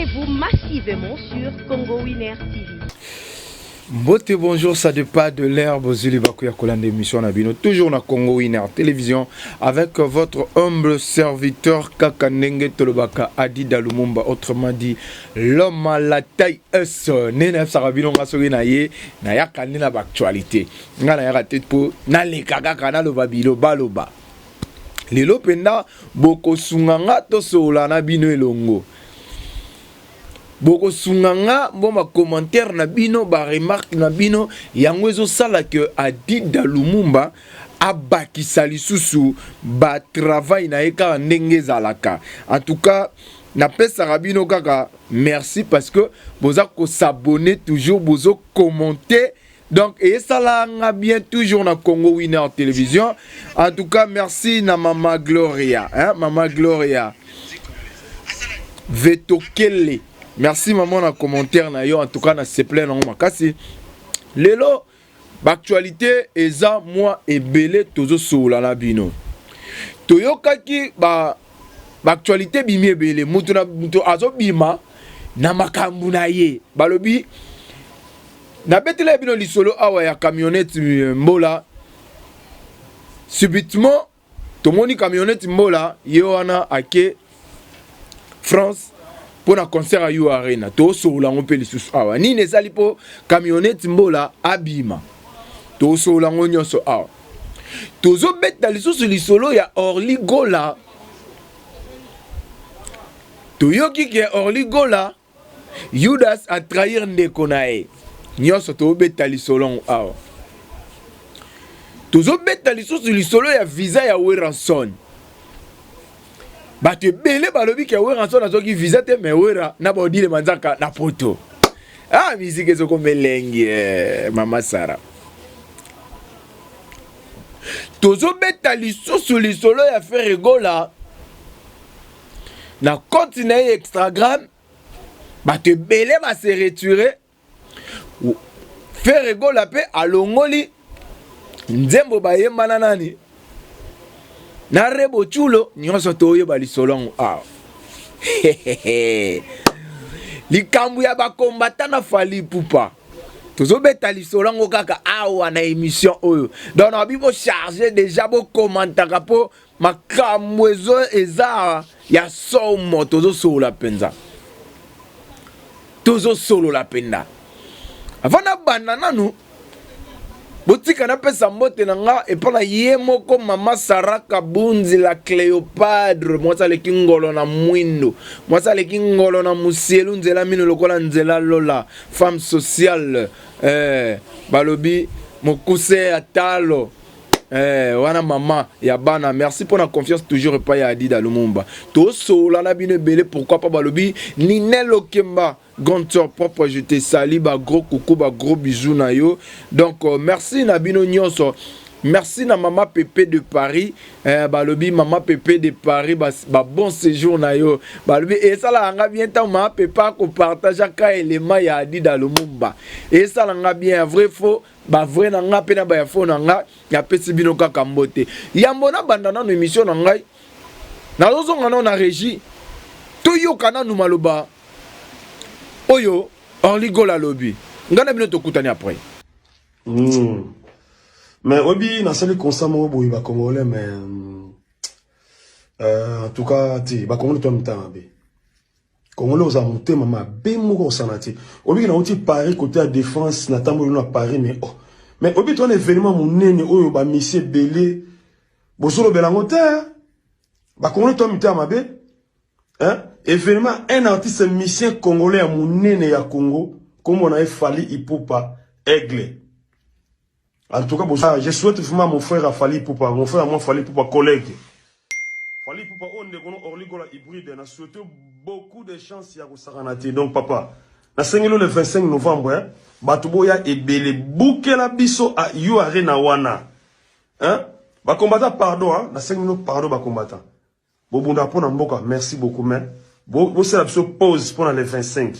Abonnez-vous massivement sur Congo Winner TV. Mbote bonjour, ça dépend de l'herbe bozwi libaku ya kolanda émission na bino toujours na Congo Winner Télévision avec votre humble serviteur kaka ndenge tolobaka Adida Lumumba, autrement dit l'homme à la taille S. Nde nayebisaka bino nga soki na ye nayaka nde na baactualité, nga nayaka te mpo naleka kaka naloba bilobaloba. Lelo mpenza bokosunga nga tosolola na bino elongo, bokosunga nga mbo bacommentaire na bino, baremarque na bino, yango ezosala ke Adida Lumumba abakisa lisusu batravail na ye kaka ndenge ezalaka. En tout cas napesaka bino kaka merci parce que boza kos'abonner toujours, bozocommenter, donc esala nga bien toujours na Congo Winner Télévision. En tout cas merci na Mama Gloria, hein, Mama Gloria Vetokele, merci mama na commentaire na yo. En tout cas na seple nango makasi. Lelo baactualité eza mwa ebele, tozosolola na bino. Toyokaki ba baactualité bimi ebele, mutu na mutu azobima na makambo na ye. Balobi nabetela bino lisolo awa ya camionnette Mbola. Subitement tomoni camionnette Mbola ye wana ake France mpo na concert ya U Arena. Tosolola yango mpe lisusu awa, nini ezali mpo camionnette Mbola abima, tosolola yango nyonso awa. Tozobeta lisusu lisolo ya Orly Gola. Toyoki ke Orly Gola, Judas atrahir ndeko na ye. Nyonso tozobeta lisolo yango awa. Tozobeta lisusu lisolo ya visa ya Werrason. Bato ebele balobi ke Werrason azwaki visa te, mais Wera na baodile manzaka na poto. Ah, musique ezokoma elengi, eh, mama Sara. Tozobeta lisusu lisolo ya Ferre Gola na compte na ye Instagram. Bato ebele base retirer. Ferre Gola mpe alongoli nzembo bayembana nani na Rebo Tchulo. Nyonso toyeba lisolo yango awa. Likambo ya bakombata na Fally Ipupa, tozobeta lisolo yango kaka awa na émission oyo. Donc nabi bocharge déjà, bokomantaka mpo makambo ezo eza ya somo. Tozosolola mpenza, tozosolola mpenza. Avant nabanda nanu, botika napesa mbote na nga epa na ye moko mama Sara Kabunzi, la Cléopadre, mwasi aleki ngolo na mwindo, mwasi aleki ngolo na musielu, nzela mino lokola nzela lola, femme sociale, balobi mokuse ya talo, wana mama ya bana. Merci mpona confiance toujours epai ya Adida Lumumba. Tosolola na bino ebele, pourquoi pas. Balobi Ninel Okemba, grande sœur propre, je te salue, ba gros coucou, ba gros bisous na yo. Donc merci na bino nyonso. Merci na mama Pepe de Paris, balobi mama Pepe de Paris, ba, ba bon séjour na yo. Balobi esalaka nga bien ntango mama Pepe akopartageaka elema ya Adida Lumumba, esala nga bien. Vrai faux, bavrai na nga mpe na baya faux na nga, napesi bino kaka mbote. Yambo nabanda nano émission na ngai, nazozonga nano na régie, toyoka nanu maloba oyo Orly Gola alobi. Ngai na bino tokutani après. Mais obi nasali constat moko boye, bacongolais, mais en tout cas te, bacongolais to mitema mabe. Congolais ozala motema mabe moko osana te. Obiki nauti Paris, côté ya Défense, natamboli na Paris, mais oh, mais obi to wana événement monene oyo bamisi ebele, bozolobela yango te. Bacongolais to mitema mabe, hein? Événement, un artiste musicien congolais ya monene ya Congo, kombo na ye Fally Ipupa Aigle. En tout cas bon, je souhaite vraiment mon frère Fally Ipupa, mon frère moi Fally Ipupa, collègue Fally Ipupa oyo, ndeko no Orly Gola hybride, na souhaite beaucoup de chance ya kosakana te. Donc papa, nasengeli le 25 novembre, hein, bato boya ebele, bukela biso a U Arena wana, hein? Bacombattant, pardon, hein? Nasengi bino pardon, bacombattant bobunda mpo na mboka, merci beaucoup, mais bosala biso pause mpona le 25,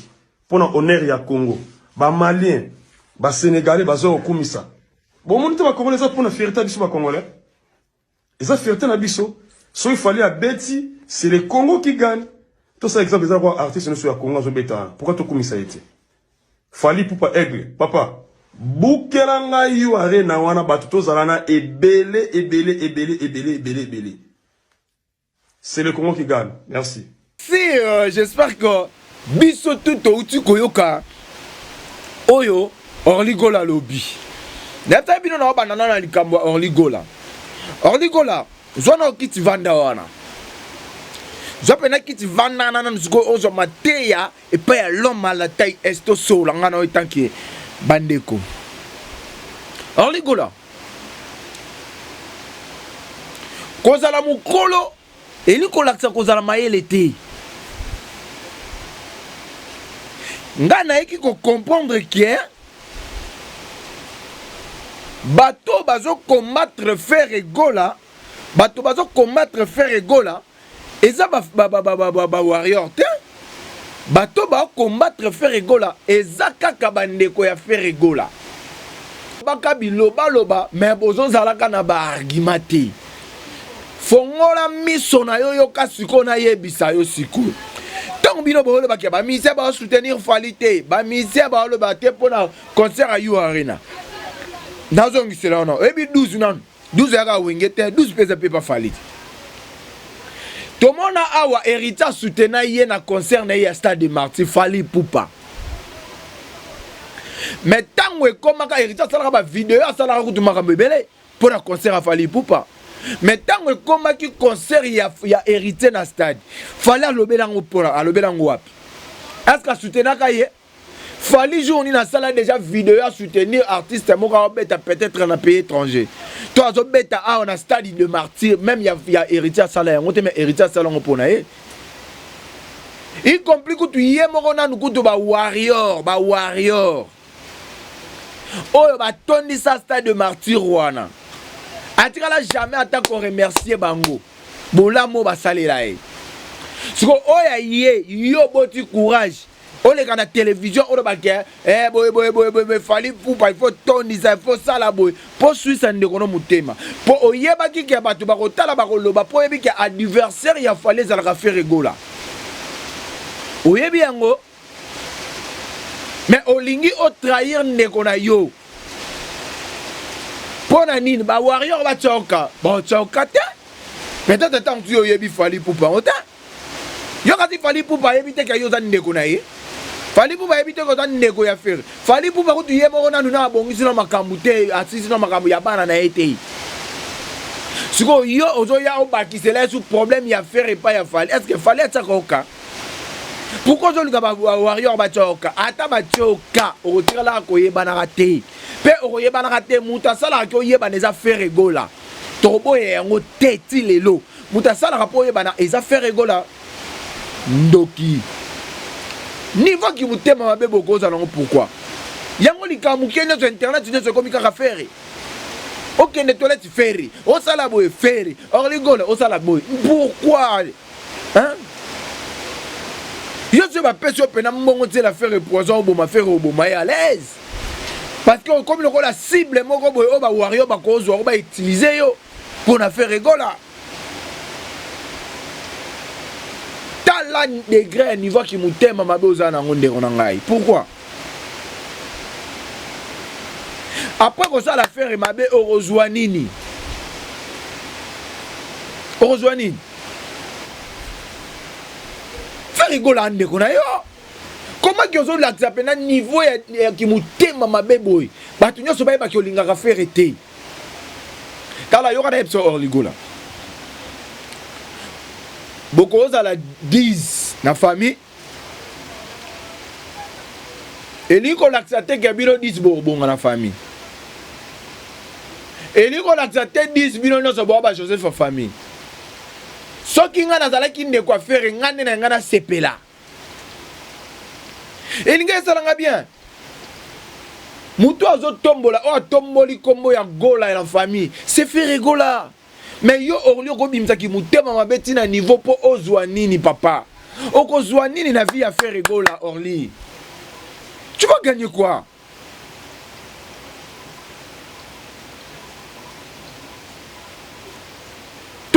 mpona honneur ya Congo. Bamalien, basénégalais baza kokumisa, bomoni te? Bacongolais, eza mpona fierté ya biso bacongolais, eza fierté na biso. Soki Fally abeti, c'est le Congo qui gagne. Tosala exemple eza kwa artiste nyonso ya Congo azobeta wana. Pourquoi tokumisa ye te? Fally Ipupa Aigle, papa, bukela ngai yo arena wana bato tozala na ebele ebele ebele ebele ebele ebele. C'est le Congo qui gagne. Merci. Si, euh, j'espère que biso tout touti koyoka oyo Orly Gola alobi. Nayebisaki bino na obanda na likambo ya Orly Gola. Orly Gola, zwa na kiti vanda wana. Zwa pena kiti vanda wana nanu sikoyo ozwa mateya epai ya l'homme à la taille est tosolola nga na yo etanke bandeko. Orly Gola, kozala mokolo elingi kolakisa kozala mayele te. Nga nayeki ko comprendre que bato bazo combattre Ferre Gola, bato bazo combattre Ferre Gola eza ba, ba, ba, ba, ba, ba, ba warrior te. Bato ba combattre Ferre Gola eza kaka bandeko ya Ferre Gola. Baka bilobaloba mais bozozalaka na ba argument te. Fongola miso na yo yoka sikoyo nayebisa yo sikoyo. Ntango bino boolobaka ba musiciens ba soutenir Fally te, ba musiciens baoloba te mpo na concert ya U Arena. Nazongisela wana oyebi 12 nanu 12 yaka wenge te 12 mpe eza mpe pa Fally te. Tomona awa Heritier soutena ye na concert na ye ya Stade de Martyrs Fally Ipupa. Mais ntango ekomaka Heritier asalaka ba video asalaka kutu makambo ebele mpo na concert ya Fally Ipupa. Mais ntango ekomaki concert ya, ya Heritier na stade, Fally alobela yango mpona alobela yango wapi? Est-ce que asoutenaka ye? Fally jour nini asala déjà video ya soutenir artiste moko aobeta peut-être na pays étranger to azobeta awa na stade de martyr même ya, ya héritier asala yango te mais héritier asala yango mpo na ye y compris kutu ye moko nanu kutu ba warrior ba warrior oyo batondisa stade de martyr wana atikala jamais ata ko remercier bango bolamu oyo basalela ye sikoyo oyo ya ye yo boti courage oleka na television oloba ke eh, boye boye boye boye Fally Ipupa il faut tondisa il faut sala boye mpo swisa ndeko no motema mpo oyebaki ke bato bakotala bakoloba mpo oyebi ke adversaire ya Fally ezalaka Ferre Gola oyebi yango mais olingi otrahir ndeko na yo mpo na nini ba warrior batioka batioka te peut-être ntango tu oyebi Fally Ipupa yango te Yo kasi Fally Ipupa ayebi te ke yo oza ndeko na ye. Fally Ipupa ayebi te ke oza ndeko ya Ferre. Fally Ipupa kutu ye moko nanu na abongisi na makambo te, asilisi na makambo ya bana na ye te. Sikoyo yo ozoya obakisela ye su problème ya Ferre epai ya Fally. Est-ce que Fally atiaka yo ka? Pourquoi ozoluka ba warrior batia yo ka? Ata batia yo ka, okotikalaka koyebanaka te. Pe okoyebanaka te, moto asalaka ke oyebana eza Ferre Gola. Tokoboya yango te ti lelo. Moto asalaka mpo oyebana eza Ferre Gola ndoki. Niveau ki motema mabe bokozala yango pourquoi? Yango likambo moke nyonso internet nyonso ekomi kaka Ferre. Okende toilette Ferre, osala boye Ferre, Orly Gola osala boye. Pourquoi? Hein? Yo soki bapesi yo pena mbongo tiela Ferre poison oboma Ferre oboma ye à l'aise. Parce que okomi lokola cible moko boye oyo ba warrior bakozwa oyo ba utiliser yo. Pona Ferre Gola. Tala degré ya niveau ki motema mabe oza nango ndeko na ngai. Pourquoi? Après kosala Ferre mabe okozwa nini? Okozwa nini? Ferre Gola ndeko na yo. Comment ki ozolakisa pena niveau ya, ya kimotema mabe boye? Bato nyonso bayebaki olingaka Ferre te. Tala yoka na yebisa Orly Gola. Bokozala 10 na famille. Elingi kolakisa te ke bino 10 bokobonga na famille. Elingi kolakisa te 10 bino nyonso boa ba Joseph ya famille. Soki ngai nazalaki ndeko ya Ferre ngai nde na ngai nasepela. Elingi esala nga bien. Mutu azotombola oyo atomboli kombo ya Gola ya famille, c'est Ferre Gola. Mais yo Orly okobimisa ki motema mabe ti na niveau po ozwa nini papa? Okozwa nini na vie ya Ferre Gola Orly? Tu vas gagner quoi?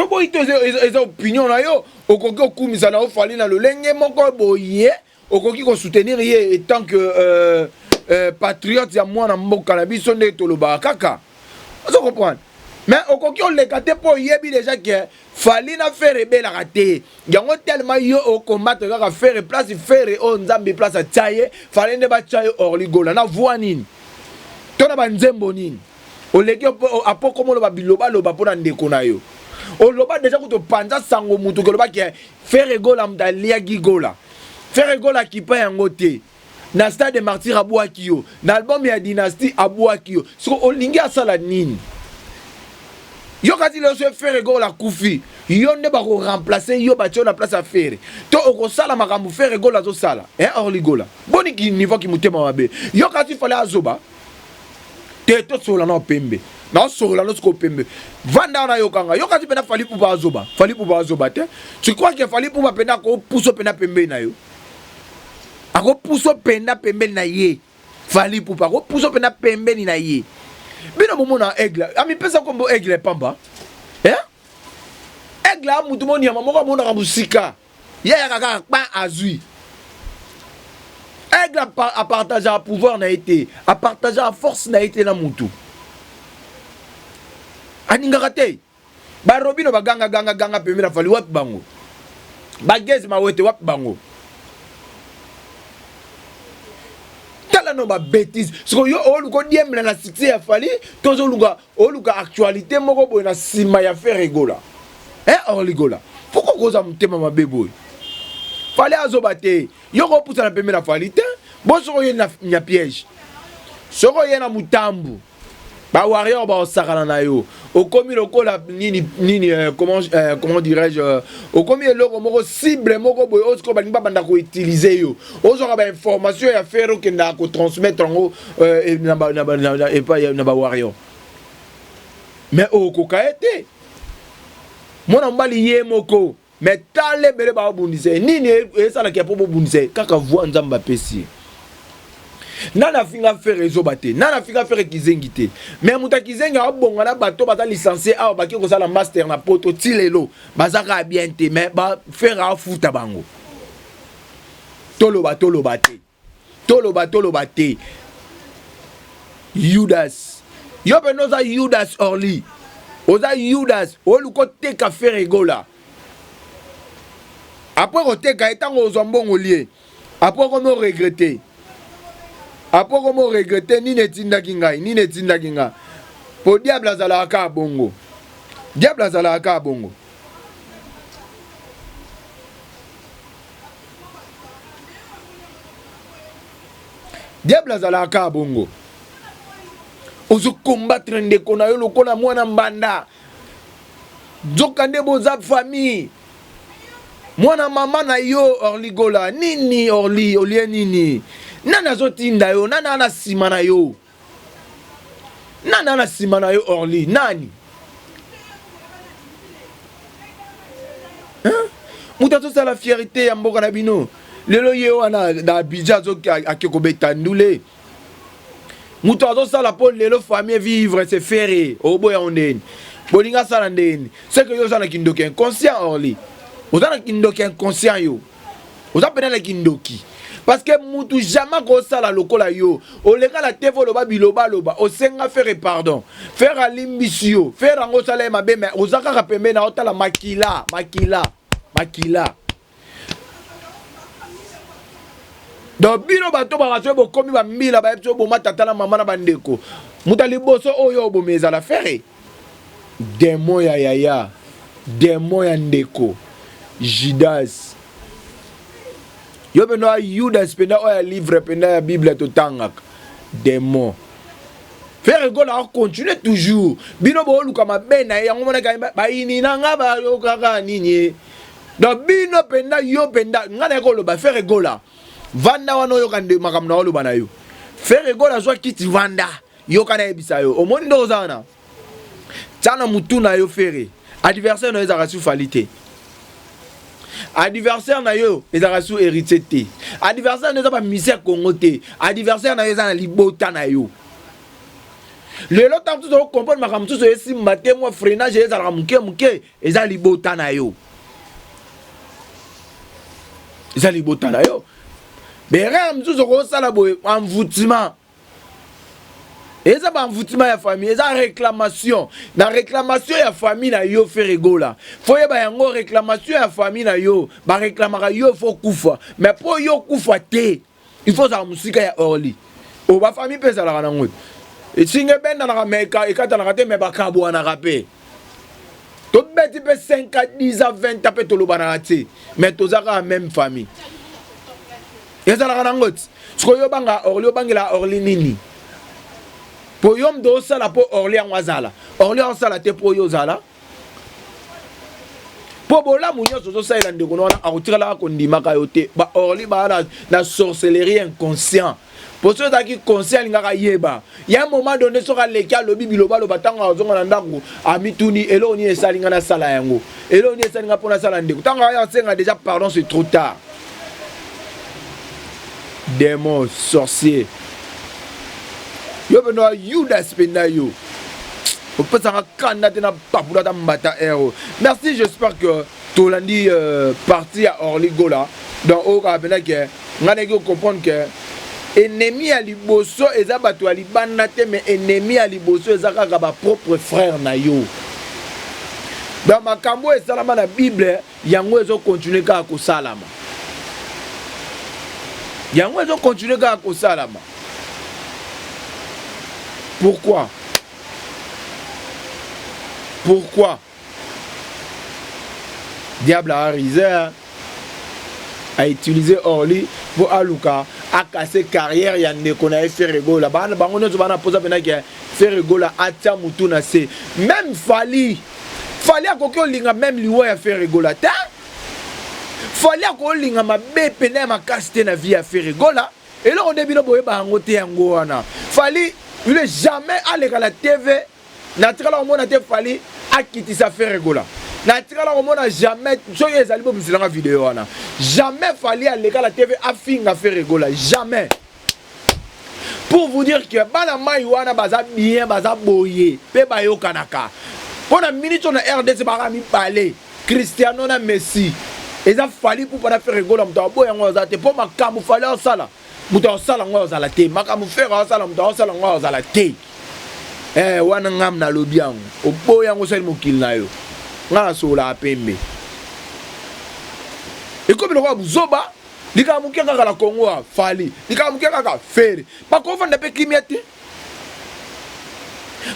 Toboyi te, eza opinion na yo. Okoki okumisa na yo Fally na lolenge moko boye, okoki kosoutenir ye etant que patriote ya mwana mboka na biso, nde tolobaka kaka, ozo comprendre. Mais okoki oleka te mpo oyebi déjà ke Fally na Ferre ebelaka te. Yango tellement yo okombattre kaka Ferre, place Ferre oyo Nzambe place atia ye, Fally nde batia ye. Orly Gola, na voix nini to na banzembo nini oleki apo komoloba bilobaloba mpo na ndeko na yo? Oloba déjà kutu, opanza sango mutu kolobaki Ferre Gola moto aliaki Gola. Ferre Gola akipa yango te na Stade de Martyr, abwaki yo na album ya Dynastie, abwaki yo. Siko olingi asala nini? Yo kati lelo so Ferre Gola akufi, yo nde bakoremplace yo, batie yo na place ya Ferre, to okosala makambo Ferre Gola azosala? Eh, Orly Gola, boni ki niveau ki motema mabe? Yo kasi Fally azoba te, tosolola na pembe, naosolola no sikoyo pembe. Vanda wana, yokanga yo kasi mpena Fally Ipupa azoba. Fally Ipupa azoba te. Tu crois que Fally Ipupa mpena akopuso mpena pembeni na yo? Akopuso mpenda pembeni na ye? Fally Ipupa akopuso mpena pembeni na ye? Bino bomona aigle amipesa nkombo aigle pamba, eh? Aigle a mutu moniama moko amonaka mosika, ye ayaka kaka kpa azwi. Aigle apartageaka pouvoir na ye te, apartageaka force na ye te na mutu aningaka te. Barobino bagangagangaganga pembeni na Fally, wapi bango? Bageze mawete, wapi bango? Tala no babêtises. Sikoyo yo oluka odiembela na succès ya Fally, to ozoluka oluka actualité moko boye na nsima ya Ferre Gola? Eh, Orly Gola, pourquoi koza motema mabe boye? Fally azoba te. Yo kopusana pembeni na Fally te. Bo soki oye na piège, soki oye na mutambu, bawarrior baosakana na yo. Okomi lokola nini nini, comment dirais-je, okomi eloko moko, cible moko boye oyo sikoyo balingi babanda koutiliser yo. Ozwaka bainformation ya Ferre, okendaka kotransmettre yango epai na bawarrior, mais okoka ye te. Mwana mobali ye moko, mais tala ebele baobundisa ye. Nini esalaka mpo bobundisa ye? Kaka voix Nzambe apesi ye. Nani afinga Ferre ezoba te, nani afinga Ferre kizengi te. Mais moto ya kizengi aobonga na bato baza licencié awa, baki kosala master na poto, ti lelo baza kaka bien te, mais Ferre afuta bango. Toloba toloba te, toloba toloba te. Judas, yo mpenza oza Judas. Orly, oza Judas. Oluka oteka Ferre Gola. Après koteka ye, ntango ozwa mbongo lie, après okomi oregretter, après okomi oregretter: nini etindaki ngai, nini etindaki ngai? Po diable azalaka kaka bongo, diable azalaka kaka bongo. Diable azalaka kaka bongo. Ozokombattre ndeko na yo lokola mwana mbanda, nzoka nde boza famille, mwana mama na yo. Orly Gola, nini? Orly, olie nini? Nani azotinda yo? Nani ana nsima na yo? Nani ana nsima na yo, Orly? Nani? Moto azosala fierté ya mboka na bino lelo, ye wana na Abidjan ake kobeta ndule. Moto azosala mpo lelo famille vivre, c'est Ferre. Oboya ngo ndeni? Bolingi asala ndeni? C'est que yo oza na kindoki inconscient. Orly, oza na kindoki inconscient. Yo oza mpena na kindoki, parce que mutu jamais akosala lokola yo. Oleka na TV, oloba bilobaloba, osenga Ferre pardon, Ferre alimbisi yo. Ferre yango osala ye mabe, mais oza kaka pembeni na otala makila, makila, makila. Donc bino bato baka soki bokomi bambila, bayebi so oboma tata na mama na bandeko, moto ya liboso oyo obomi ezala Ferre. Demo ya yaya, demo ya ndeko, Judas. Yo mpenza Judas mpenza oyo ya livre mpenza ya Bible totangaka, demo. Ferre Gola akontinue toujours. Bino booluka mabe na ye, yango monaka bayini na nga bayokaka nini. Donc bino mpenza, yo mpenza, ngai naye koloba, Ferre Gola, vanda wana, oyoka nde makambo na oloba na yo. Ferre Gola azwa kiti, vanda, yoka, nayebisa yo. Omoni nde oza wana, tia na mutu na yo, Ferre adversaire na yo ezalaka su Fally te, adversaire na yo ezalaka su Héritier te, adversaire na yo eza bamusicien ya Congo te, adversaire na yo eza na libota na yo. Lelo ntango mosusu okomprendre makambo mosusu esimba te, mwa freinage ezalaka moke moke, eza libota na yo, eza libota na yo. Berere mosusu okosala boye, envoûtement eza ba envoûtement ya famille, eza réclamation na réclamation ya famille na yo. Ferre Gola, faut yeba yango, réclamation ya famille na yo, baréclamaka yo faut kufa. Mais mpo yo kufa te, il faut ozala mosika ya Orly. O bafamille mpe ezalaka nango, esinga ebendanaka me ekatanaka te, me bakabwanaka mpe. Tobeti mpe 5 a 10 a 20 a mpe tolobanaka te, mais toza kaka même famille, ezalaka nango ti. Sikoyo obanga Orly, obangela Orly nini? Mpo yo moto osala mpo Orly yango azala, Orly osala te mpo oyo ozala, mpo bolamu nyonso ozosalela ndeko na wana akotikalaka kondimaka yo te. Baorly baa na sorcellerie inconscient, mpo soki ozalaki conscient alingaka yeba ya moment donné. Soki aleki, alobi bilobaloba, ntango azonga na ndako amituni: eloko nini esali nga nasala yango? Eloko nini esali nga mpo nasala ndeko? Ntango aya asenga déjà pardon, c'est trop tard. Démon sorcier, yo mpenza Yudas mpenza, yo opesaka kanda te na papula ata mbata ero. Merci, j'espère que tolandi partie ya Orly Gola. Donc oyo kaka mpenza ke ngai nayaki kocomprendre ke ennemi ya liboso eza bato ya libanda te, mais ennemi ya liboso eza kaka bapropre frère na yo. Donc makambo oyo esalama na Bible, yango ezokontinue kaka kosalama, yango ezokontinue kaka kosalama. Pourquoi? Pourquoi diable arisé a utilisé Orly mpo aluka akase carrière ya ndeko na ye Ferre Gola? Bana bango nyonso bana mposa mpena ke Ferre Gola atia mutu na se. Même Fally, Fally akoki olinga même liwa ya Ferre Gola te. Fally akolinga mabe pene ya makasi te na vie ya Ferre Gola. Eloko nde bino boyeba yango te, yango wana Fally, il est jamais aleka na TV. Natikala komona te Fally akitisa Ferre Gola, natikala komona jamais. Soki ezali, bomiselanga video wana. Jamais Fally aleka na TV afinga Ferre Gola, jamais. Pour vous dire que bana mai wana baza bien, baza boye mpe bayokanaka. Mpo na minute oyo na RDC baka mibale, Cristiano na Messi, eza Fally Ipupa na Ferre Gola. Moto aboya yango aza te, mpo makambo Fally asala, moto asala yango azala te. Makambo Ferre asala, moto asala yango azala te. Wana ngam nalobi yango, oboya yango, osali mokili na yo. Ngai nasololaka pembe. Ekomi lokola buzoba, likambo moke kaka na Kongo ya Fally, likambo moke kaka Ferre, bakovanda mpe kimia te.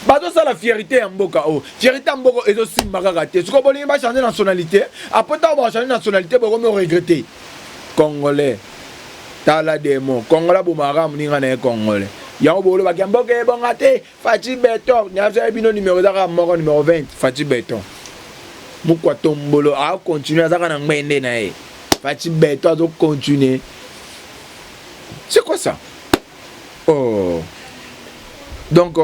Bazosala fierté ya mboka oyo, fierté ya mboka ezosimba kaka te. Sikoyo bolingi bachange nationalité, après ntango bachange nationalité, bokomi oregretter. Congolais, tala demo congolais abomaka moninga na ye congolais. Yango bolobaki ya mboka ebonga te. Fatshi Béton nyonso bino, numéro eza kaka moko, numéro 20, Fatshi Béton. Mukwa tombolo akontinue, azaka na ngbende na ye. Fatshi Béton azokontinue, c'est quoi ça? Oh, donc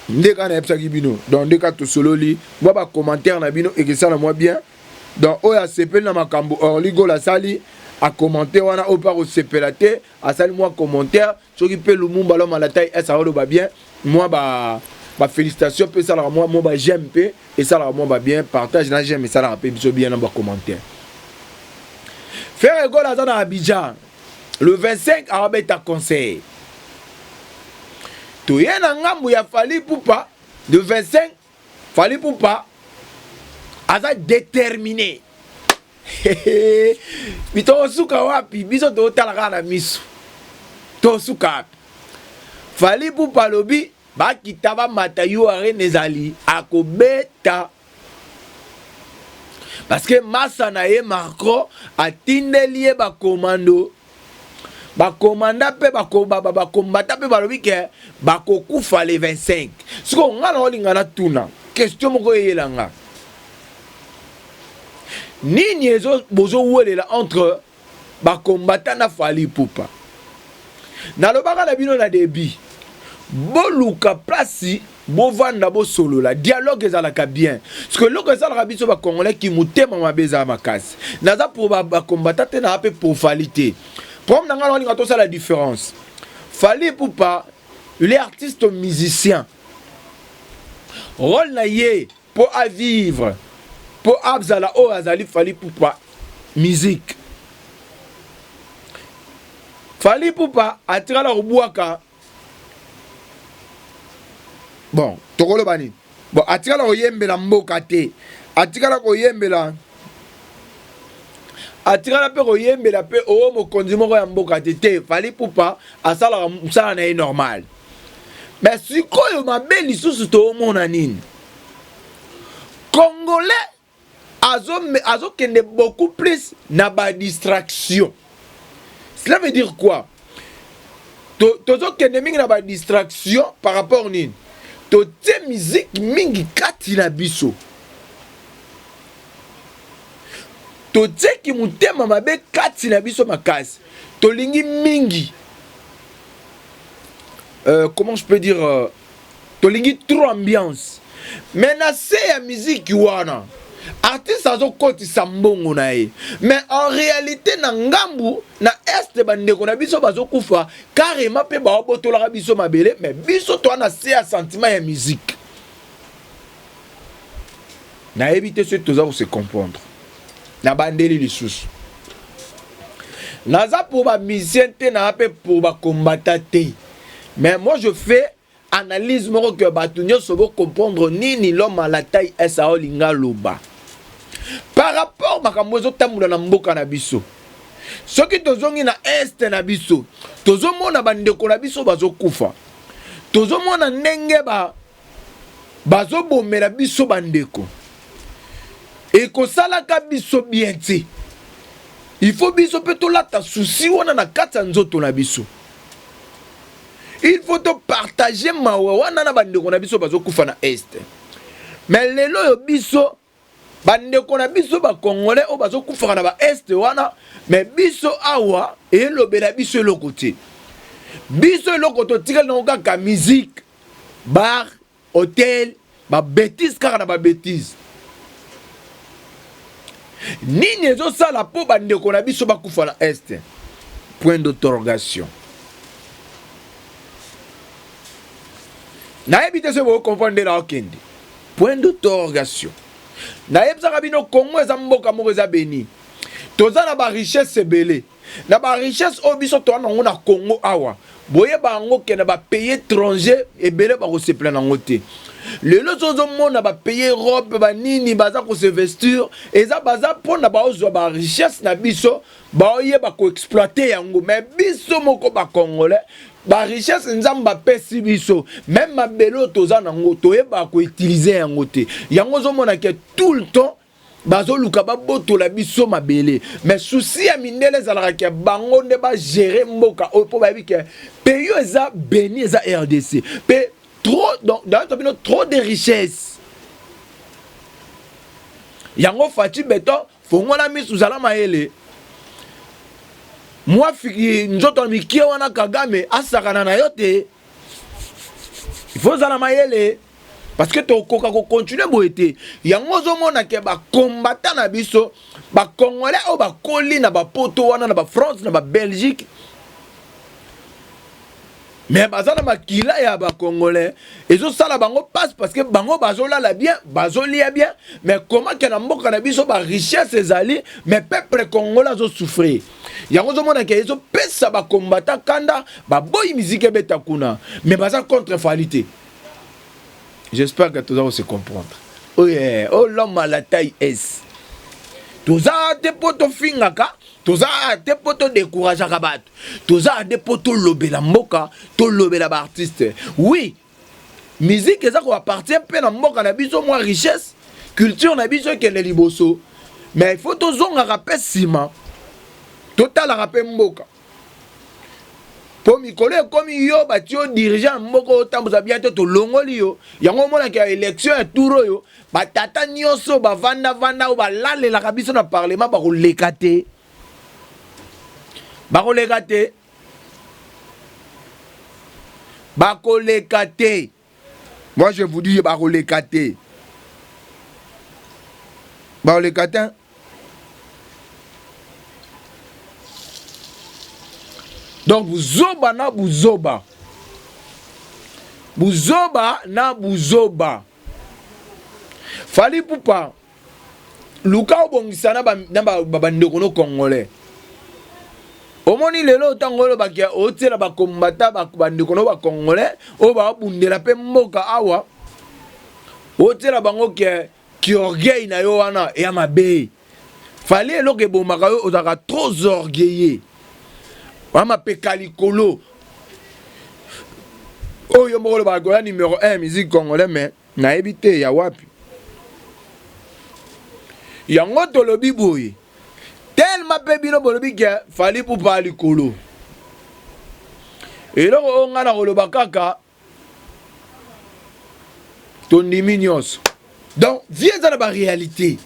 nde kaka nayebisaki bino. Donc nde kaka tosololi mwa bacommentaire na bino ekesala mwa bien. Donc oyo asepeli na makambo Orly Gola asali, acommente wana. Oyo mpe akosepela te, asali mwa commentaire. Soki mpe Lumumba Loma la taille s aoloba bien, mwa ba bafélicitation mpe esalaka mwa baj'aime mpe esalaka mwa babien, partage na j'aime esalaka mpe biso bien na bacommentaire. Ferre Gola aza na Abidjan le 25, awabeta concert. Toye na ngambu ya Fally Ipupa, le 25 Fally Ipupa aza déterminé. Tosuka wapi? Biso totala kaka na miso, tosuka wapi? Fally Ipupa alobi bakita bamata, yo arene ezali akobeta, parce que masa na ye Macron atindeli ye bakomando, bakomanda mpe bakombata mpe balobi ke bakokufa le 25. Sikoyo nga na olinga natuna question moko eyelanga: nini bozowelela entre bakombata na Fally Ipupa? Nalobaka na bino na début, boluka place bovanda, bosolola, dialogue ezalaka bien. Parce que eloko esalaka biso bacongolais ki motema mabe ezala makasi. Naza po bakombata te, naa mpe po Fally te. Problème na ngai, naolinga tosala différence. Fally Ipupa, Il est artiste musicien. Rôle na ye mpo a vivre, mpo azala oyo azali Fally Ipupa musique. Fally Ipupa atikala kobwaka bon tokoloba nini bon atikala koyembela mboka te atikala koyembela atikala mpe koyembela mpe oo mokonzi moko ya mboka te te Fally Ipupa asalaka mosala na ye normal me sikoyo mabe lisusu toomona nini congolais azokende azo beaucoup plus na badistraction cela veut dire quoi tozokende mingi na badistraction par rapport nini totie miziki mingi kati na biso totieki motema mabe kati na biso makasi tolingi mingi euh, comment je peux dire euh, tolingi trop ambiance mais na se ya miziki wana artiste azokotisa mbongo na ye mais en réalité na ngambu na este bandeko na biso bazokufa carrément mpe baobotolaka biso mabele mais biso toa na se ya sentiment ya musique nayebi te soki toza kose comprendre nabandeli lisusu naza pour bamusicien te naa mpe pour bakombata te mais moi je fais analyse moko ke bato nyonso bocomprendre nini l'homme à la taille s aolinga aloba par rapport makambo ezotambola na mboka na biso soki tozongi na este na biso tozomona bandeko na biso bazokufa tozomona ndenge ba bazobomela biso bandeko ekosalaka biso bien te il faut biso mpe tolata susi wana na kati ya nzoto na biso il faut topartage mawa wana na bandeko na biso bazokufa na este me lelo oyo biso bandeko na biso bacongolais oyo bazokufaka na baeste wana me biso awa elobela biso eloko te biso eloko totikali nango kaka musique bar hotel babetise kaka na babetise nini ezosala mpo bandeko na biso bakufa na este point d'interrogation nayebi te soki bokokomprendre nde naokende point d'interrogation nayebisaka bino congo eza mboka moko eza beni toza na barichesse ebele na barichesse oyo biso toa nango na congo awa boyeba yango ke na bapays étranger ebele bakosepela nango te lelo so ozomona bapays europe banini baza kosevestir eza baza mpona baozwa barichesse na biso baoyeba koexploite yango me biso moko bacongolais barichesse nzambe apesi biso meme mabele oyo toza nango toyebaka koutilize yango te yango ozomona ke tout le temps bazoluka babotola biso mabele mais souci ya mindele ezalaka ke bango nde bagere mboka oyo mpo bayebi ke pays oyo eza beni eza rdc mpe trop donc d'ailleurs bino trop de richesse yango faci beton fongola misu zala mayele mwa fiki nzoto ya mikie wana kagame asakana na yo te il faut ozala mayele parce que tokoka kocontinue boye te yango ozomona ke bakombata na biso bacongolais oyo bakoli na bapoto wana na bafrance na babelgique mais baza na makila ya bacongolais ezosala bango mpasi parce que bango bazolala bien bazolia bien mais comment ke na mboka na biso barichesse ezali mais peuple congolais azosouffrir yango ozomona ke ezopesa bakombata kanda baboyi miziki ebeta kuna mais baza contre fali te j'espère que toza kose comprendre oyo oh, oh, l'homme à la taille s toza te mpo tofingaka toza te mpo todécourageaka bato toza nde mpo tolobela mboka tolobela baartiste oui musique eza koappartient mpe na mboka na biso mwa richesse culture na biso ekende liboso mais il faut tozongaka mpe nsima totalaka mpe mboka mpo mikolo ekomi yo batie yo dirigeant mboka otambusa bien te tolongoli yo yango omonaka ya élection ya tour oyo batata nyonso bavandavanda oyo balalelaka biso na parlement bakoleka te bakoleka te bakoleka te moi je vous dis bakoleka te bakoleka te donc buzoba na buzoba. Buzoba na buzoba. Fally Ipupa luka obongisa na bandeko ba, ba, no congolais. Omoni lelo ntango olobaki otiela bakombata bandeko no bacongolais oyo babundela mpe mboka awa otiela bango ke kiorgueil na yo wana ya mabe. Fally eloko ebomaka yo ozalaka trop orgueilleux. Wa mapeka likolo. Oyo moko olobaka koya numéro 1 musique congolais mais nayebi te ya wapi. Yango tolobi boye. Tellement pe bino bolobi ke Fally Ipupa likolo. Eloko oyo ngai nakoloba kaka tondimi nyonso donc vie eza na baréalité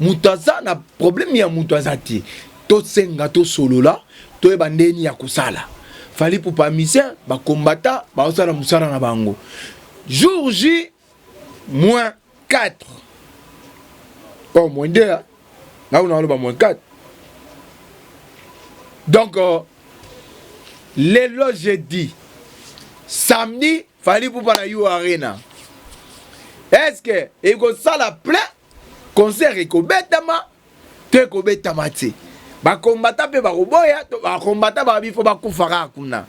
moto aza na problème ya moto aza te tosenga tosolola toyeba ndeni ya kosala Fally Ipupa musicien bakombata baosala mosala na bango jour J moins 4 oh moins 2 nga kuna aloba moins 4 donc euh, lelo jeudi samedi Fally Ipupa na U Arena est ce que ekosala plein concert ekobetama to ekobetama te bakombata mpe bakoboya bakombata babi fo bakufa kaka kuna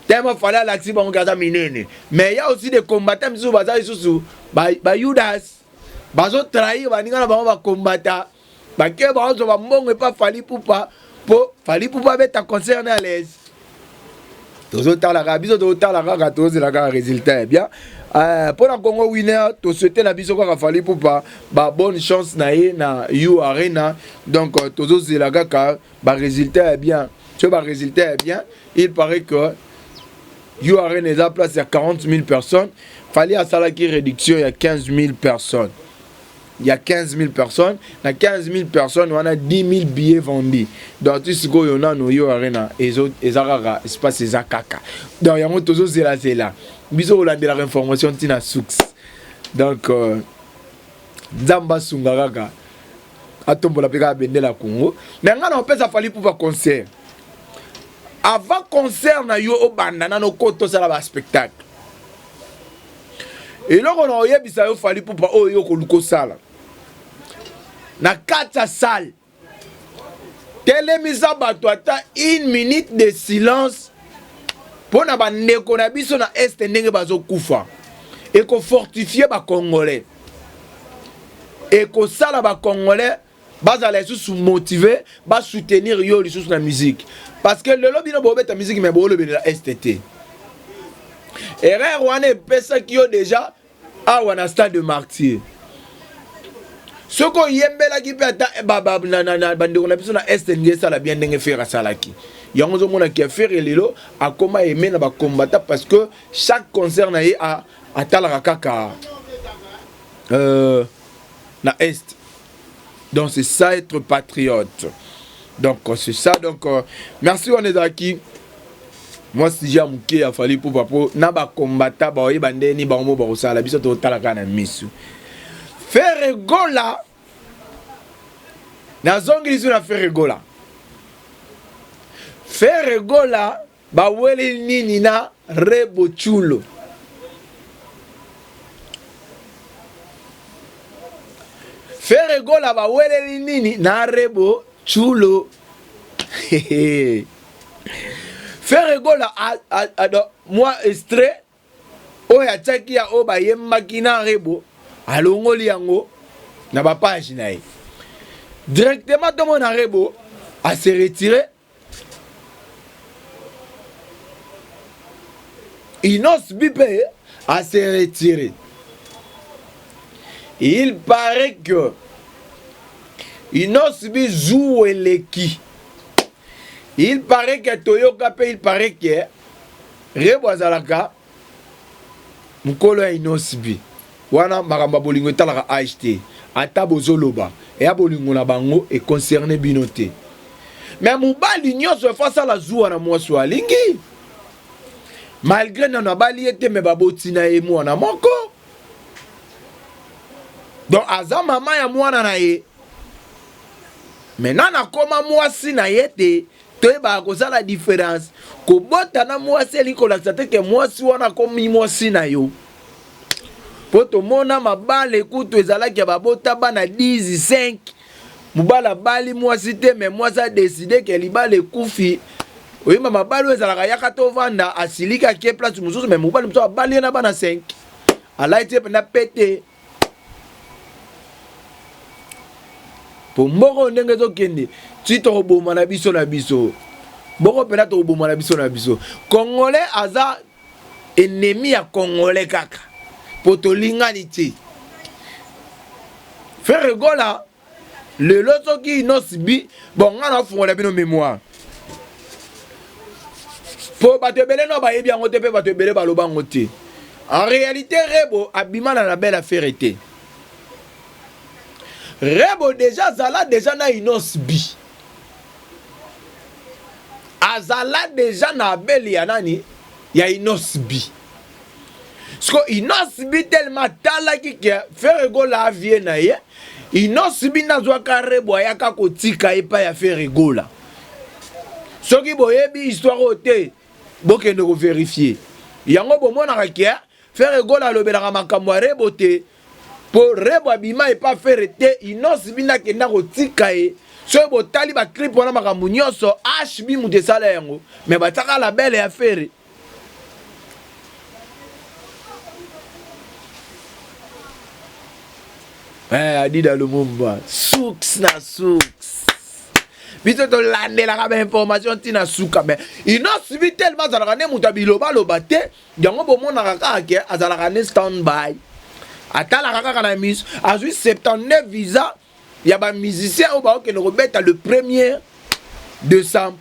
tellement Fally alakisi bango ke aza minene mais ya aussi des combattants misusu baza lisusu bayudas ba bazo trahir baninga na bango bakombata bake bazwa bambongo epa Fally Ipupa mpo Fally Ipupa abeta concert na alaise tozotala kaka biso tozotala kaka tozozela kaka résultat ya bien mpo na Congo Winner tosouhaite na biso kaka Fally Ipupa ba bonne chance na ye na U Arena donc tozozela kaka ba résultat ya bien so ba résultat ya bien. Il paraît que U Arena eza place ya 40 000 personnes. Fally asalaki réduction ya 15 000 personnes, ya 15 000 personnes. Na 15 000 personnes wana, 10 000 billets vendus. Donc ti sikoyo nano U Arena eza kaka espace eza kaka. Donc yango tozozelazela biso kolandelaka information ntina source. Donc Nzambe asunga kaka, atombola mpe kaka bendela ya Congo. Me ngai na kopesa Fally Ipupa concert, avant concert na yo obanda nano kota osala baspectacle. Eloko na oyebisa yo Fally Ipupa, oyo yo koluka osala na kati ya salle, telemisa bato ata une minute de silence mpo na bandeko na biso na Est ndenge bazokufa. Ekofortifie bacongolais, ekosala bacongolais bazala lisusu motive basoutenir yo lisusu na musique, parce que lelo bino bobeta musique mais boolobelela Est te. Erreur wana epesaki yo déjà awa na Stade de Martyr. Soki oyembelaki mpe ata bandeko na biso na Est, ndenge esala bien, ndenge Ferre asalaki yango, ozomonaki ya Ferre lelo akoma aime na bakombata, parce que chaque concert na ye atalaka kaka na Est. Donc c'est ça être patriote. Donc c'est ça. Donc merci. Wana ezalaki mwa sujet ya moke ya Fally Ipupa mpo na bakombata baoyeba ndeni bango mo bakosala. Biso totala kaka na misu. Ferre Gola, nazongi lisu na Ferre Gola. Ferre Gola baweli nini na Rebo Tchulo? Ferre Gola baweleli nini na Rebo Tchulo? Ferre Gola mwa extrait oyo atiaki ya oyo bayembaki na Rebo, alongoli yango na bapage na ye directement. Tomona Rebo ase retire. Innoss'B mpe ase retire. Il paraît que Innoss'B zuwa eleki. Il paraît que toyoka mpe, il paraît que Rebo azalaka mokolo ya Innoss'B. Wana makambo ya bolingo etalaka age te. Ata bozoloba eya bolingo na bango, econcerne bino te. Me mobali nyonso efo asala zuwa na mwasi oyo alingi, malgré nano abali ye te, me baboti na ye mwana moko, donc aza mama ya mwana na ye. Me nano akoma mwasi na ye te. Toyebaka kosala différence. Kobota na mwasi elingi kolakisa te ke mwasi wana akomi mwasi na yo. Mpo tomona mabala ekutu ezalaki ya babota bana 10 5 mobali abali mwasi te me mwasi adeside ke libala ekufi. Oyemba mabala oyo ezalaka yaka tovanda, asiliki ake place mosusu, me mobali mosusu abali ye na bana 5 alai tie mpenza pete. Po mboka oyo ndenge ezokende ti tokoboma na biso na biso moko mpena tokoboma na biso na biso. Congolais aza ennemi ya congolais kaka po tolingani te. Ferre Gola lelo soki Innoss'B, bon nga nafungola bino mémoire po bato ebele no bayebi yango te mpe bato ebele baloba yango te. En réalité Rebo abima na label affaire te. Rebo déjà azala déjà na Innoss'B, azala déjà na abeli ya nani ya Innoss'B. Siko Innoss'B tellement atalaki ke Ferre Gola avie na ye, Innoss'B nde azwaka Rebo ayaka kotika epai ya Ferre Gola. Soki boyebi histoire oyo te, bokende koverifie yango. Bomonaka ke Ferre Gola alobelaka makambo ya Rebo te, po Rebo abima epa Ferre te. Innoss'B nde akenda kotika ye. Soki botali baclip wana, makambo nyonso HB moto esala yango, me batiaka label ya Ferre. Eh, Adida Lumumba, suks na suks. Biso tolandelaka bainformation ntina suka, me Innoss'B tellement azalaka nde moto ya bilobaloba te, yango bomonaka kaka ke azalaka nde stand by, atalaka kaka na miso. Azwi 79 visa ya bamusicien oyo baokende kobeta le 1er décembre.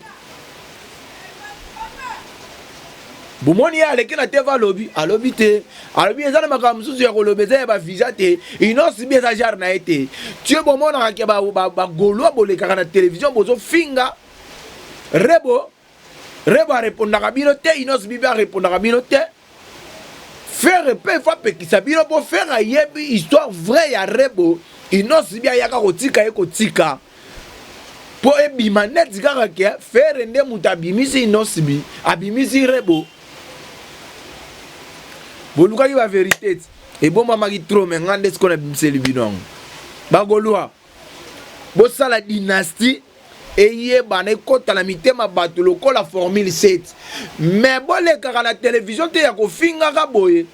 Bomoni ye aleki na TV, alobi, alobi te, alobi eza na makambo mosusu ya koloba, eza ya bavisa te. Innoss'B eza genre na ye te. Tie bomonaka ke bagaulois bolekaka na télévision bozofinga Rebo, Rebo arepondaka bino te, Innoss'B mpe arepondaka bino te. Ferre mpe fo apekisa bino, mpo Ferre ayebi histoire vraie ya Rebo. Innoss'B ayaka kotika ye kotika mpo ebima neti kaka ke Ferre nde moto abimisi Innoss'B, abimisi Rebo. Bolukaki baverité ti ebombamaki trop, me nga nde sikoyo nabimiseli bino yango. Bagaulois, bosala dynastie eyebana, ekɔta na mitema bato lokola formule 7, me bolekaka na televizio te ya kofingaka boye.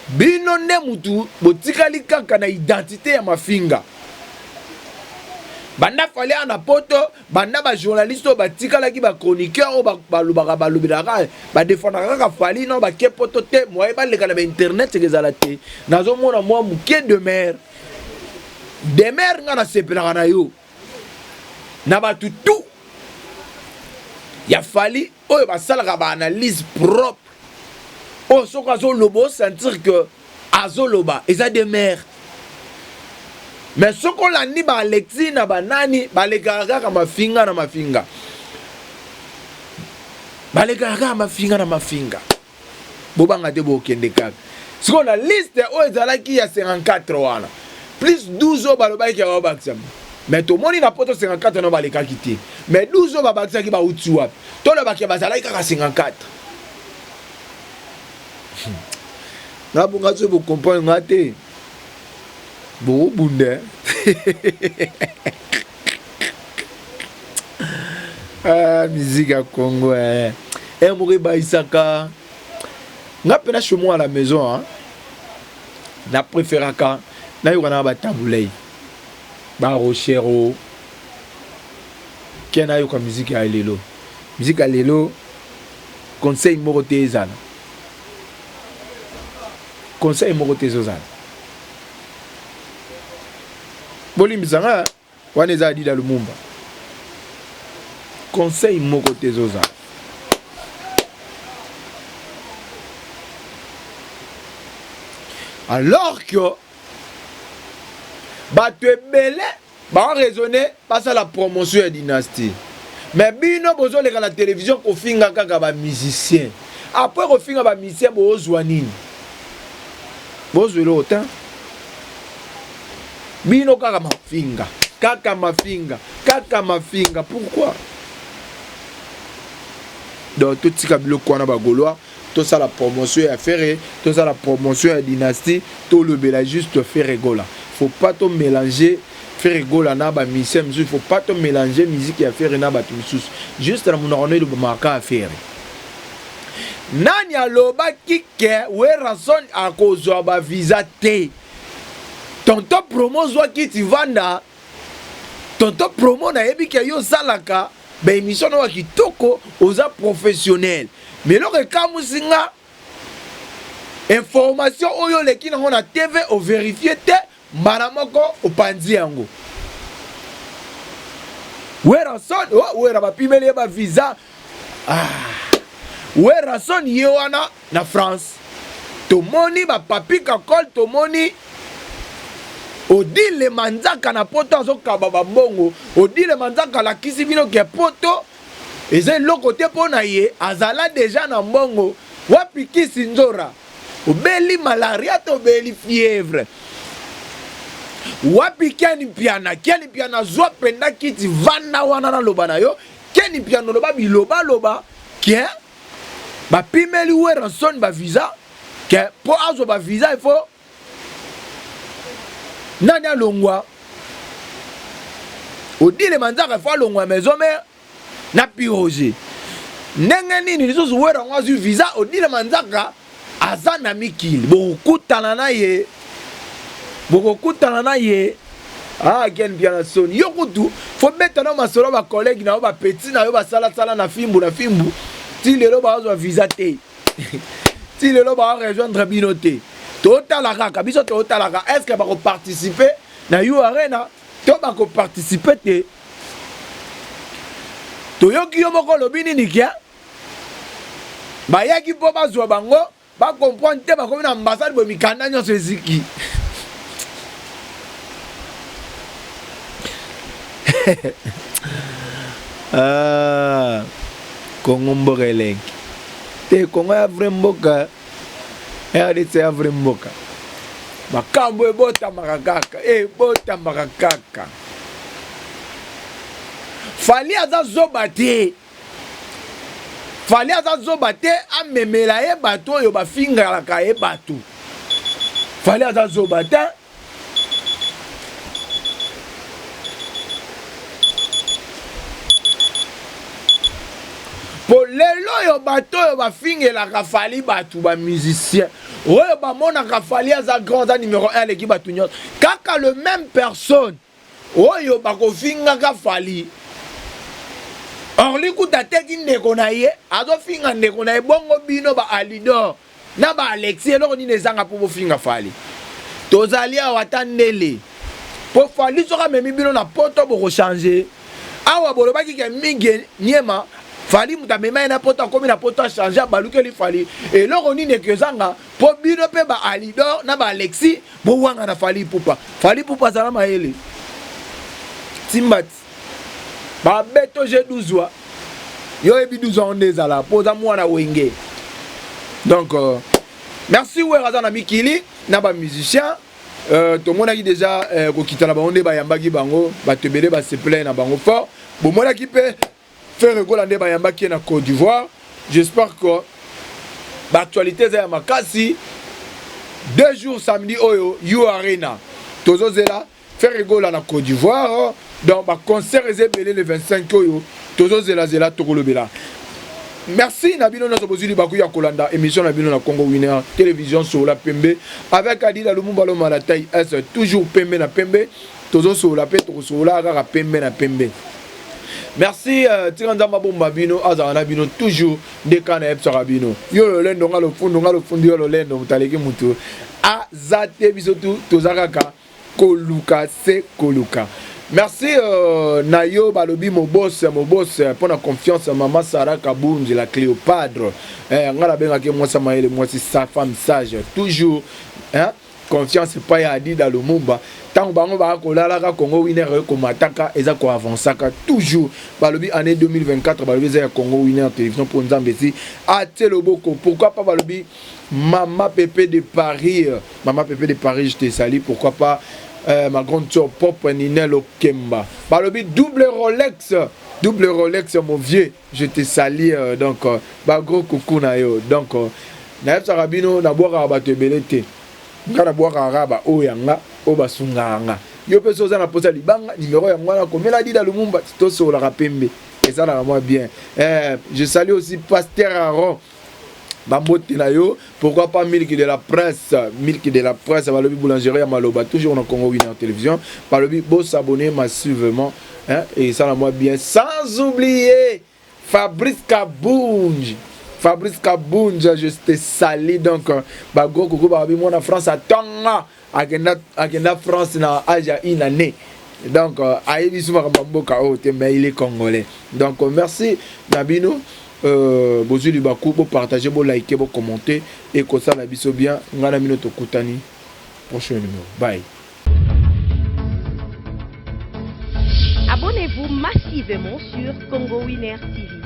Bino nde mutu botikali kaka na identité ya mafinga. Banda Fally na poto, banda bajournaliste oyo batikalaki, bachroniqueur oyo balobaka, balobelaka, badefendaka kaka Fally, no bake poto te, moye baleka na bainternet ezala te. Nazomona mwa moke de mer de mer, nga nasepelaka na yo na bato tout ya Fally oyo basalaka baanalyse propre, oyo soki azoloba osentir que azoloba, eza de mer. Mais soki olandi baalexi na banani, balekaka kaka mafinga na mafinga, balekaka kaka mafinga na mafinga. Bobanga te, bokende kaka sikoyo na liste oyo ezalaki ya 54 wana plus 12 oyo balobaki ya babakisama. Mais tomoni na poto 54 no balekaki te, mais 12 oyo babakisaki bauti wapi? Tolobaki bazalaki kaka 54. Nga bonga soki bocomprendre nga te, bokobunda. Ah, musique ya Congo eh. Eh, moko ebayisaka nga mpena chez moi à la maison hein. Na préféraka nayoka na batabulei barochero ke nayoka musique ya lelo. Musique ya lelo, conseil moko te ezala, conseil moko te ezozala. Bolimbisa nga, wana eza Adida Lumumba. Conseil moko te ezozala. Alors que bato ebele baoraisonne basala promotion ya dynastie, mais bino bozoleka na télévision kofinga kaka bamusicien. Après kofinga bamusicien, bozwa nini? Bozwa eloko te. Bino kaka mafinga, kaka mafinga, kaka mafinga, pourquoi? Donc totika biloko wana. Bagaulois, Tosala promotion ya Ferre, tosala promotion ya dynastie, tolobela juste Ferre Gola. Faut pas to mélanger Ferre Gola na ba musiciens misusu, faut pas to mélanger musique ya Ferre na bato misusu. Juste na monoko no elobamaka kaka Ferre. Nani alobaki ke Werrason akozwa ba visa te? Tonton Promo zwa kiti vanda. Tonton Promo nayebi ke yo osalaka ba emission na yo kitoko, oza professionnel. Mais eloko ekamwisi nga information oyo oleki nango na TV o verifier te mbala moko opanzi yango. Werrason, oh, Werra bapimeli ye ba visa. Ah. Werrason ye wana na France. Tomoni ba Papi Kakol, tomoni Odile Manzaka na poto azokaba ba mbongo. Odile Manzaka alakisi bino ke poto eza eloko te mpo na ye, azala deja na mbongo. Wapi kisi nzora? Obeli malaria to obeli fièvre? Wapi Ken Mpiana? Ken Mpiana zwa mpenza kiti vanda wana naloba na yo. Ken Mpiana oloba bilobaloba ke bapimeli Werrason ba visa ke mpo azwa ba visa il faut nani alongwa Odile Manzaka il faut alongwa maison mère na Piroger ndenge nini lisusu Werra yango azwi visa Odile Manzaka aza na mikili bokokutana na ye bokokutana na ye ah ken mpiana soni yo kutu fo beta na masolo ba collègue na yo ba petit na yo basalasala na fimbu na fimbu ti lelo bazwa visa te ti lelo ba rejoindre bino te totala kaka biso totalaka est ce que bakoparticipe na u arena to bakoparticipe te toyoki yo moko olobi nini kia bayaki mpo bazwa bango ba comprendre te bakomi na ambassade boye mikanda nyonso eziki ah, Congo mboka elengi te Congo ya vrai mboka RDC ya vrai mboka makambo ebotamaka kaka ebotamaka kaka Fally aza zoba te Fally aza zoba te amemela ye bato oyo bafingalaka ye bato. Fally aza zoba te. Po lelo oyo bato oyo bafingelaka Fally bato ba musicien oyo bamonaka Fally aza grand aza numero 1 aleki bato nyonso kaka le même personne Oyo bakofingaka Fally. Orly kutu ateki ndeko na ye, azofinga ndeko na ye bongo bino ba Alidor na ba Alexis eloko nini ezanga po bofinga Fally? Tozali awa ata ndele. Po Fally soki amemi bino na poto boko changer. Awa bolobaki ke Migue Niema Fally moto amema ye na poto akomi na poto a changer abalukeli Fally. Eloko nini ekozanga Po bino pe ba Alidor na ba Alexis bowangana Fally Ipupa. Fally Ipupa azala mayele. Timbati. Ba beto G12 wa. Yo oyebi 12 yango nde ezala po oza mwana wenge. Donc euh, merci Werra aza na mikili na ba musiciens. Euh, tomonaki deja euh, kokita na bango nde bayambaki bango bato ebele basepelaki na bango fort bomonaki mpe Ferre Gola nde bayambaki ye na Cote d'Ivoire. J'espère que ba actualité eza ya makasi. 2 jours samedi oyo U Arena. Tozozela Ferre Gola na Cote d'Ivoire. Donc ba concert eza ebele le 25 oyo tozozela zela tokolobela. Merci na bino nyonso bozwi libaku ya kolanda émission na bino na Congo Winner Télévision Sola Pembe avec Adila Lumumba Loma la taille S toujours pembe na pembe tozosolola mpe tokosolola kaka pembe na pembe. Merci euh, tika nzambe abomba bino azala na bino toujours nde kaka nayebisaka bino yo lolendo nga lofundu nga lofundu yo lolendo moto aleki motu aza te biso tu toza kaka koluka se koluka merci euh, na yo balobi mobose mobose mpo na confiance ya mama sara kabunzi la cléopadre eh, nga nabengaki mwasi ya mayele mwasi sa femme sage toujours hein? Confiance epai ya Adida Lumumba tango bango ba kolalaka Congo Winner ekomataka eza ko avançaka toujours balobi année 2024 balobi eza ya Congo Winner télévision po Nzambe esi atie loboko pourquoi pas balobi Mama Pepe de Paris Mama Pepe de Paris je te salue pourquoi pas Ma grande soeur propre Ninel Okemba, balobi double Rolex, double Rolex, mon vieux, je te salue. Donc ba gros coucou na yo. Donc nayebisaka bino, nabwakaka bato ebele te. Nga nabwakaka kaka baoyo ya nga, oyo basungaka nga. Yo mpe so oza na mposa libanga, numéro yango wana, komela Dida Lumumba, tosololaka pembe, ezalaka mwa bien. Je salue aussi Pasteur Aron, bambote na yo. Pourquoi pas Milk de la Presse, Milk de la Presse, balobi boulangerie ya maloba, toujours na Congo Winner Télévision. Balobi bosabonner massivement, hein, et esala mwa bien. Sans oublier Fabrice Kabunji, Fabrice Kabunja, je te salue. Donc bagros koko, balobi mwana France atanga, akenda, akenda France na âge ya une année. Donc ayebi so makambo ya mboka oyo te, mais il est congolais. Donc merci na bino. Bozwi libaku, bopartage, bolike, bokommente, ekosala biso bien. Ngai na bino tokutani prochain numéro. Bye. Abonnez-vous massivement sur Congo Winner TV.